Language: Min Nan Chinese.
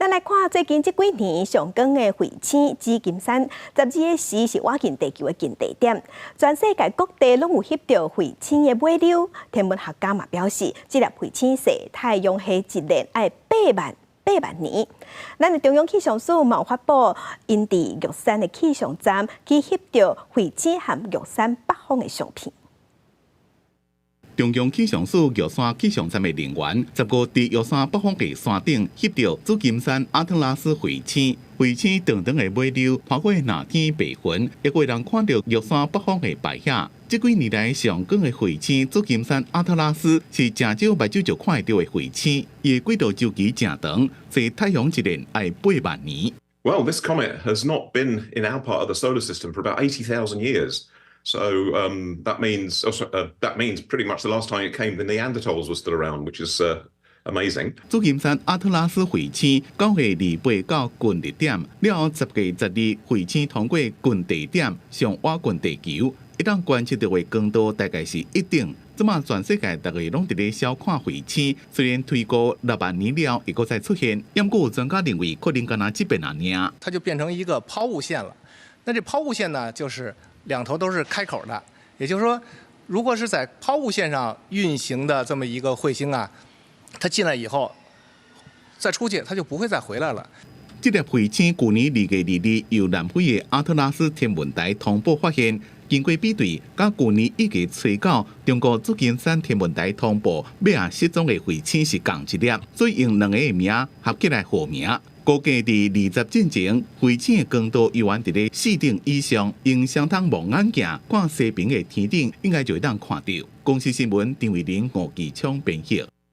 咱來看最近這幾年上光的彗星紫金山，12個時是倚近地球的近地點，全世界各地攏有翕著彗星的尾溜。天文學家嘛表示，這粒彗星踅太陽系一輪愛8萬8萬年。咱的中央氣象署嘛有發布，𪜶佇玉山的氣象站去翕著彗星和玉山北方的相片。中央氣象署玉山氣象站的人員，15佇玉山北方的山頂翕著紫金山阿特拉斯彗星，彗星長長的尾溜，飄過藍天白雲，也會人看著玉山北方的白影。這幾年來上光的彗星紫金山阿特拉斯是誠少目睭就看會著的彗星，伊的軌道週期誠長，踅太陽一輪愛8萬年。 Well, this comet has not been in our part of the solar system for about 80,000 years. So that means pretty much the last time it came, the Neanderthals were still around, which is amazing. 紫金山阿特拉斯彗星9月28到近日點，了後10月12彗星通過近地點上倚近地球，會當觀測著的光度大概是一等。這馬全世界逐家攏佇咧小看彗星，雖然推估6萬年了會閣再出現，毋過有專家認為可能干焦這擺爾。它就變成一個拋物線了。那這拋物線呢，就是兩頭都是開口的，也就是說，如果是在拋物線上運行的這麼一個彗星啊，它進來以後，再出去，它就不會再回來了。這粒彗星舊年2月22由南非的阿特拉斯天文台通報發現，經過比對，佮舊年1月初9中國紫金山天文台通報欲仔失蹤的彗星是仝一粒，所以用兩个的名合起來號名。估計佇20進前，彗星的光度猶原佇咧四等以上，用相當望遠鏡看西邊的天頂，應該就會當看著。公視新聞張慧玲、吳繼昌編譯。